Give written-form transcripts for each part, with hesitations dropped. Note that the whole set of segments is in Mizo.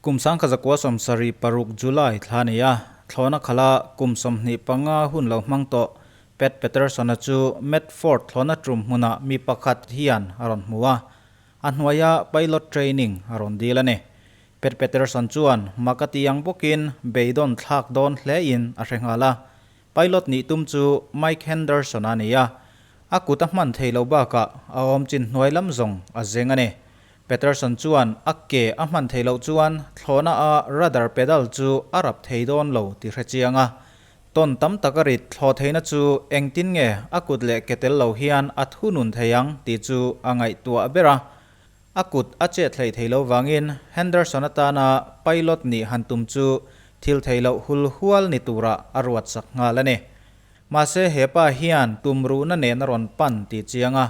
Kum 1976 July thla a ni a, thlawhna khala kum 25 hun lo hmang tawh Pat Patterson-a chu Medford thlawhna tum hmunah mi pakhat hian a rawn hmu a, a hnuaia pilot training a rawn dil a ni. Pat Patterson chuan mak a ti ang bawkin beidawn thlak dawn hlein a hre nghal a. Pilot nih tum chu Mike Henderson-a a ni a, a kut a hman thei lo bakah a awm chin hnuai lam zawng a zeng a ni. Patterson chuan a ke a hman thei loh chuan thlawhna a rudder pedal chu a rap thei dawn lo tih hre chiang a. Tawn tam tak a rit thlawh theihna chu engtin nge a kut leh ke tel lo hian a thunun thei ang tih chu a ngaihtuah ber a. A kut a chet hleih thei lo vangin Henderson atana pilot nih han tum chu thil thei loh hul hual ni turah a ruat sak nghal a ni. Mahse he pa hian tumruhna nen a rawn pan tih chiang a,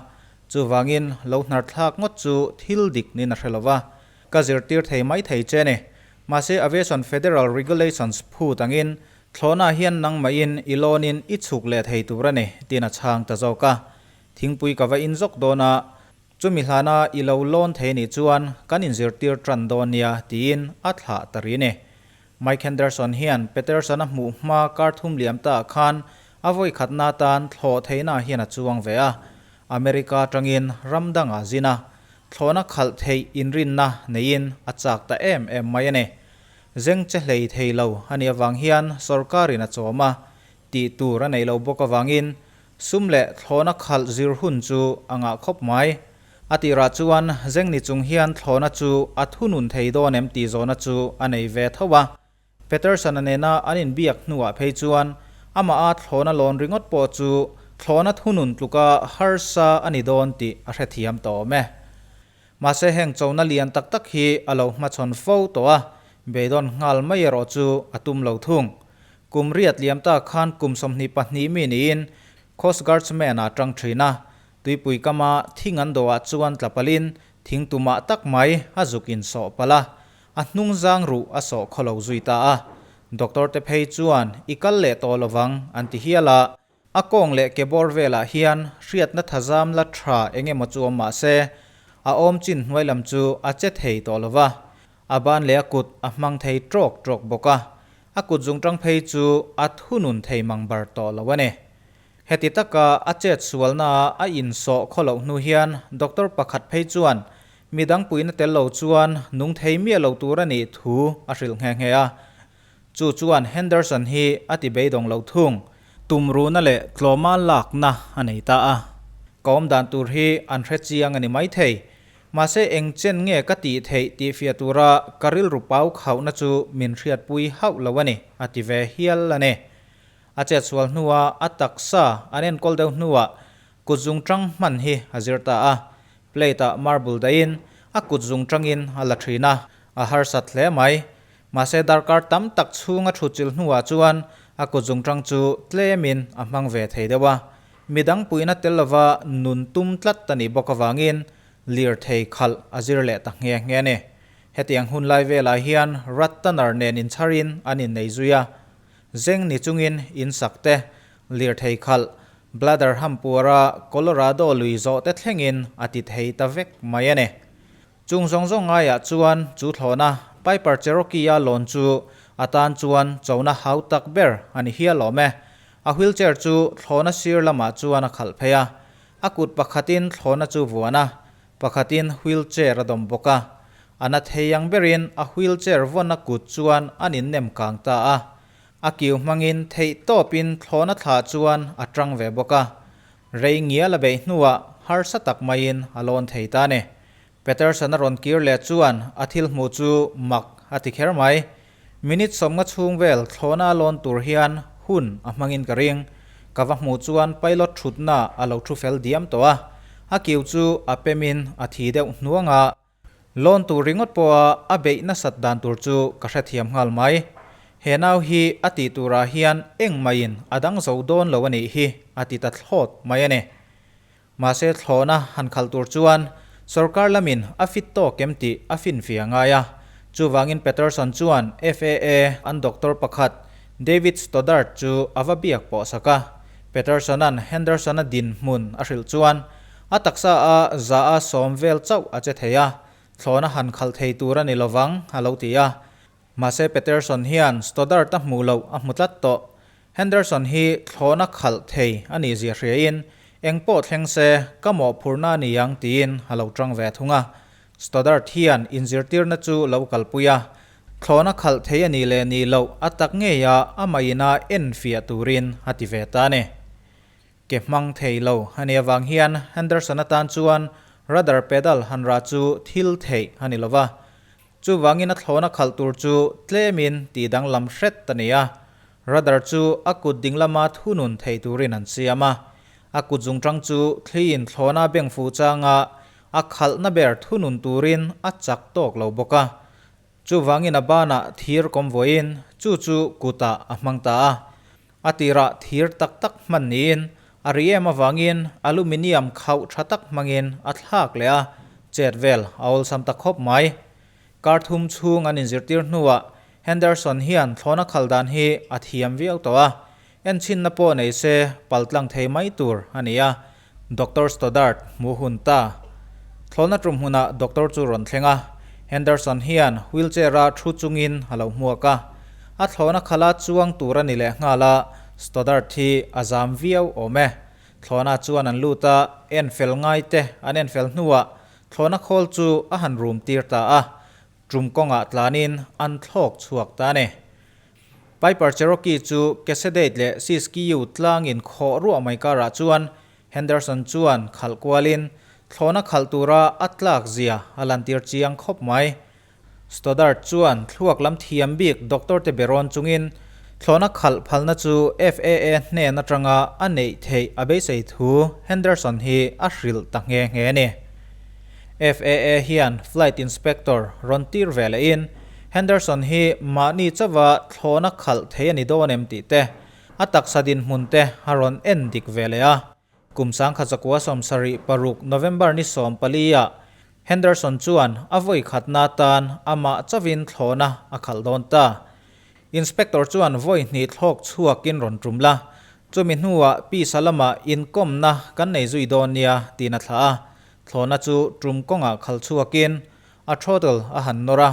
chuvangin lo hnar thlak ngawt chu thil dik niin a hre lo va, ka zirtir thei mai thei che ni. Mahse Aviation Federal Regulations phut angin thlawhna hian nangmahin i lawnin i chhuk leh thei tur a ni tiin a chhang ta zawk a. Thingpui ka va in zawk dawn a, Chumi hlana i lo lawn thei nih chuan kan inzirtir tan dawn nia tiin a thlah ta ri ni. Mike Henderson hian Peterson-a hmuh hma kar thum liam ta khan a vawi khatna atan thlawh theihna hian a chuang ve a. America atangin ram dangah zin a, thlawhna khalh theih inrinna neiin a chak ta em em mai a ni. Zeng che hlei thei lo a nih avang hian sorkarin a chawm a, tih tur a neih loh bawk avangin Sum leh thlawhna khalh zir hun chu a ngah khawp mai. A tirah chuan Zengni chung hian thlawhna chu a thunun thei dawn em tih zawhna chu a nei ve tho a. Peterson-a nena an inbiak hnuah phei chuan amah a thlawhna lawn ringawt pawh chu thlawhna thunun tluka harsa a ni dawn tih a hrethiam tawh awm e. Mahse heng chona lian tak tak hi a lo hmachhawn fo tawh a, beidawn nghal mai erawh chu a tum lo thung. Kum riat liam ta khan kum 22 mi niin Coast Guardsman ah tang thin a, tuipui kama thing an dawhah chuan tla palin thing tumah tak mai a zuk insawh palh a, a hnung zang ruh a sawh khaw lo zui ta a. Doctor te phei chuan i kal leh tawh lovang an ti hial a. A kawng leh ke bawr velah hian hriatna thazam la tha eng emaw chu awm mah se, a awm chin hnuai lam chu a che thei tawh lo va, a ban leh a kut a hmang thei tawk tawk bawk a, a kut zungtang phei chu a thunun thei mang bar tawh lo a ni. Heti taka a chet sualnaa a insawh khaw loh hnu hian doctor pakhat phei chuan midang puihna tel lo chuan nung thei miah lo tur a nih thu a hrilh nghe nghe a. Chu chuan Henderson hi a ti beidawng lo thung. Tumruhna leh tlawma lakna a nei ta a. Ka awm dan tur hi an hre chiang a ni maithei. Mahse eng chen nge ka tih theih tih fiah tura ka rilru pau khauhna chu min hriatpui hauh lo a ni, a ti ve hial a ni. A chetsual hnua a taksa an enkawl deuh hnuah kut zungtang hman hi a zir ta a. Plate-ah marble dahin a kut zungtangin a la thin a, a harsat hle mai. Mahse darkar tam tak chhunga thutchilh hnuah chuan a kut zungtang chu tlemin a hmang ve thei deuh a. Midang puihna tel lova nun tum tlat a nih bawk avangin lirthei khalh a zir leh ta nghe nghe a ni. Hetiang hun lai velah hian Rattanner nen inchharin an innei zui a. Zeng ni chungin insak te, lirthei khalh, bladder hampuara Colorado lui zawh te thlengin a ti thei ta vek mai a ni. Chung zawng zawng ngaiah chuan chu thlawhna Piper Cherokee-a lawn chu a tan chuan chona hau tak ber a ni hial awm e. A wheelchair chu thlawhna sir lamah chuan a khalh phei a, a kut pakhatin thlawhna chu vuan a, pakhatin wheelchair a dawm bawk a. A na thei ang berin a wheelchair vawnna kut chuan an innem kang ta a. A kiu hmangin theih tawpin thlawhna thlah chuan a tang ve bawk a. Rei ngial a beih hnuah harsa tak maiin a lawn thei ta ni. Peterson a rawn kir leh chuan a thil hmuh chu mak a ti kher mai. Minute 50 chhung vel thlawhna a lawn tur hian hun a hmangin ka ring. Ka va hmuh chuan pilot thutna a lo thu fel diam tawh a. A kiu chu a pemin a thi deuh hnuang a. Lawn tur ringawt pawha a beih nasat dan tur chu ka hrethiam nghal mai. He nau hi a tih turah hian eng maiin a dang zo dawn lo a nih hi a ti ta thlawt mai a ni. Mahse thlawhna han khalh tur chuan sorkar lamin a fit tawk em tih a finfiah ngai a. Chuvangin Patterson chuan FAA an doctor pakhat David Stoddart chu a va biak pawh sak a. Patterson-a'n Henderson-a dinhmun a hrilh chuan A taksa a 100% vel chauh a che thei a, thlawhna han khalh thei tur a ni lovang, a lo ti a. Mahse Peterson hian Stoddart a hmuh loh a hmu tlat tawh. Henderson hi thlawhna khalh thei a nih zia hriain, eng pawh thleng se ka mawhphurhna a ni ang tiin a lo tang ve thung a. Stoddart hian inzirtirna chu lo kalpui a, thlawhna khalh thei a nih leh nih loh a tak ngeia amah ina enfiah turin a ti ve ta a ni. Ke hmang thei lo a nih avang hian Henderson atan chuan rudder pedal han rah chu thil theih a ni lo va. Chuvangin a thlawhna khalh tur chu tlemin tih danglam hret a ni a. Rudder chu a kut ding lama thunun thei turin an siam a. A kut zungtang chu thliin thlawhna beng fuh changa a khalhna ber thunun turin a chak tawk lo bawk a. Chuvangin a banah thir kawm vawiin chu chu kutah a hmang ta a. A tirah thir tak tak hman niin a ri em avangin aluminium khauh tha tak hmangin a thlak leh a, chet vel a awlsam ta khawp mai. Kar thum chhung an inzirtir hnuah Henderson hian thlawhna khal dan hi a thiam viau tawh a, enchhinna pawh nei se paltlang thei mai tur a ni a, Doctor Stoddart hmuh hun ta. Thlawhna tum hmunah doctor chu rawn thleng a, Henderson hian wheelchair-a thu chungin a lo hmuak a. A thlawhna khala chuang tur a ni leh nghal a, Stoddart hi a zam viau awm e. Thlawhna chuan an lut a, en fel ngai te an en fel hnuah thlawhna khawl chu a han rum tir ta a, tum kawngah tlanin an thlawk chhuak ta a ni. Piper Cherokee chu Kesedate leh Siskiyou tlangin khawh ruah mai karah chuan Henderson chuan khalh kualin thlawhna khalh tura a tlak zia a lantir chiang khawp mai. Stoddart chuan thluak lam thiam bik doctor te berawn chungin thlawhna khalh phalna chu FAA hnen atanga a neih theih a beisei thu Henderson hi a hrilh ta nghe nghe a ni. FAA hian flight inspector rawn tir ve lehin Henderson hi mahni chauha thlawhna khalh thei a ni dawn em tih te, a taksa dinhmun te a rawn en dik ve leh a. Kum 1976 November ni 14 ah Henderson chuan a vawi khatna atan amah chauhin thlawhna a khalh dawn ta. Inspector chuan vawi hnih thlawk chhuakin rawn tum la, chumi hnuah pisa lamah inkawmna kan nei zui dawn nia tiin a thlah a. Thlawhna chu tum kawngah khalh chhuakin A throttle a han nawr a,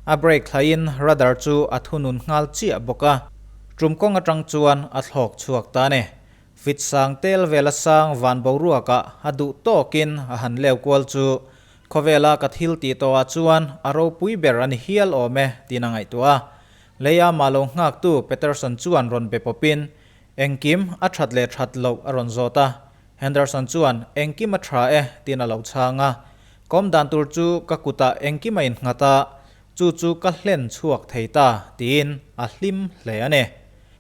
a brake thlaiin rudder chu a thunun nghal chiah bawk a. Tum kawng atang chuan a thlawk chhuak ta a ni. Fit sang tel vela sang van boruakah a duh tawkin a han leu kual chu khawvela ka thil tih tawhah chuan a ropui ber a ni hial awm e tiin a ngaihtuah a. Leia mah lo nghaktu Peterson chuan rawn be pawpin engkim a that leh that loh a rawn zawt a. Henderson chuan engkim a tha e tiin a lo chhang a. Kawm dan tur chu ka kutah engkim a innghat a, chu chu ka hlen chhuak thei ta tiin a hlim hle a ni.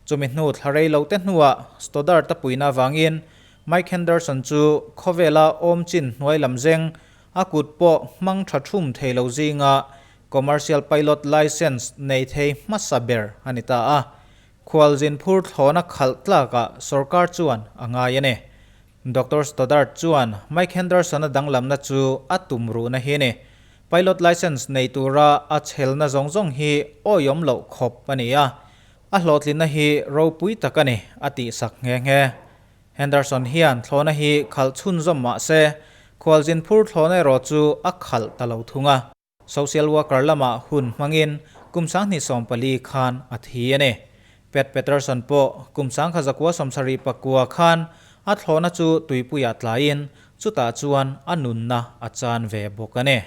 Chumi hnu thla rei lo te hnuah Stoddart a puihna avangin Mike Henderson chu khawvela awm chin hnuai lam zeng a kut pawh hmang tha thum thei lo zinga commercial pilot licence nei thei hmasa ber a ni ta a. Khualzin phur thlawhna khalh tlakah sorkar chuan a ngai a ni. Doctor Stoddart chuan Mike Henderson-a danglamna chu a tum ruhna hi a ni. Pilot licence nei tura a chhelna zawng zawng hi awihawm loh khawp a ni a, a hlawhtlinna hi ropui tak a ni, a tihsak nghe nghe. Henderson hian thlawhna hi khalh chhunzawm mah se, khualzin phur thlawhna erawh chu a khalh ta lo thung a. Social worker lamah hun hmangin kum 2014 khan a thi a ni. Pat Patterson pawh kum 1979 khan a thlawhna chu tuipuiah tlaiin chutah chuan a nunna a chan ve bawk a ni.